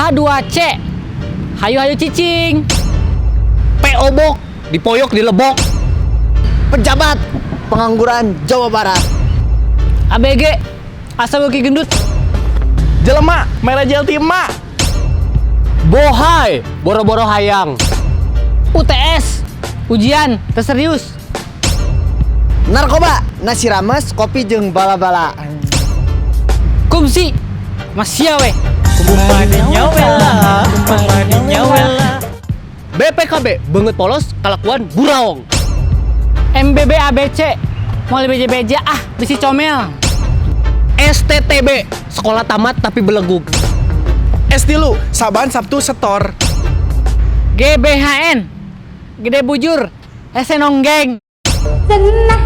H2C, hayu-hayu cicing. PO Box, dipoyok dilebok. Pejabat pengangguran Jawa Barat. ABG, asa beuki gendut. Jelema, mere jel ti emak. Bohai, boro-boro hayang. UTS, ujian, teu serius. Narkoba, nasi rames, kopi jeung bala-bala. Kumsi, masih we. Kumadinya wela, kumadinya wela. BPKB, beungeut polos, kalakuan buraong. MBB ABC, moal beja-beja ah, bisi comel. STTB, sekolah tamat tapi belegug. S3, Saban Sabtu setor. GBHN, gede bujur, hese nonggeng. Senang.